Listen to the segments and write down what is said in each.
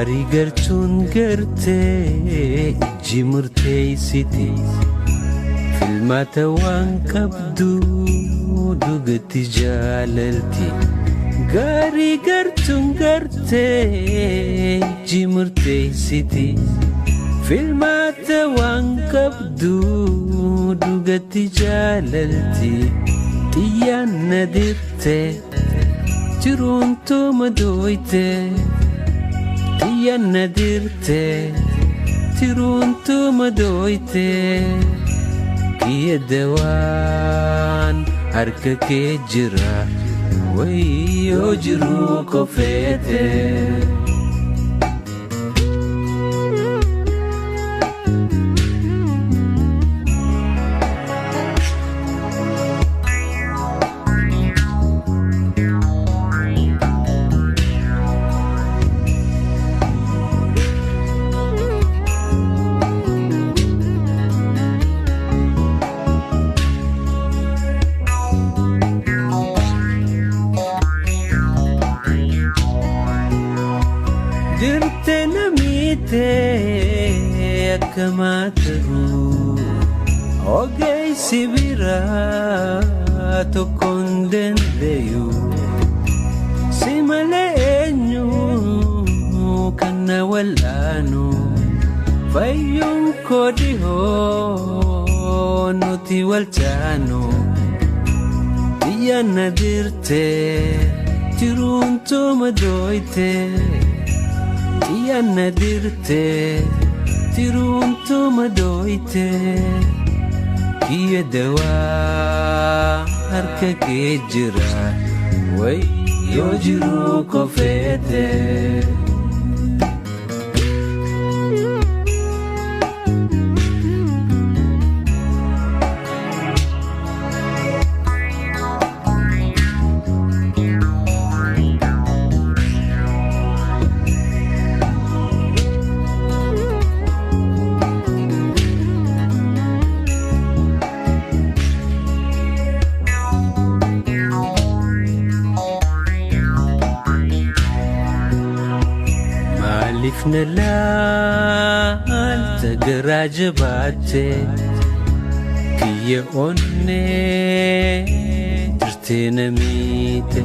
Gaarii gartuun gartee ijji murteessiti. Filmaata waan qabdu dhugatti jaalalti. Gaarii gartuun gartee ijji murteessiti. Filmaata waan qabdu dhugatti jaalalti. Xiyyaan na dirte jiruun tooma dooyte. Xiyyaan na dirte jiruun tooma dooyte. Kiyya dawaan harka kee jira wayyoo jiruu kofeete. Dirte namiite akkamaa ta'u ogeessi biraa tokkoon dandayu si malee eenyu kan na wal'aanu fayyuun koo dhihoo nuti wal taanu biyya na dirte jiruun tooma dooyte. Xiyyaan na dirte jiruun tooma dooyte. Kiyya dawaa harka kee jira wayyoo jiruu kofeete. Maaliif na laalta garaa jabaatte kiyya onnee jirtee na miite.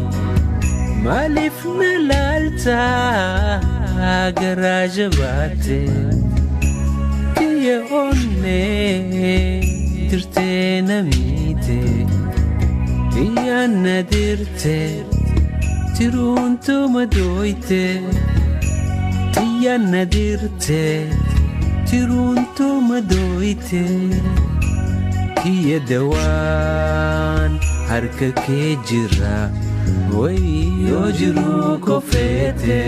Maaliif na laalta garaa jabaatte kiyya onnee jirtee na miite. Xiyyaan na dirte jiruun tooma dooyte. Xiyyaan na dirte jiruun tooma dooyte. Kiyya dawaan harka kee jira wayyoo jiruu kofeete.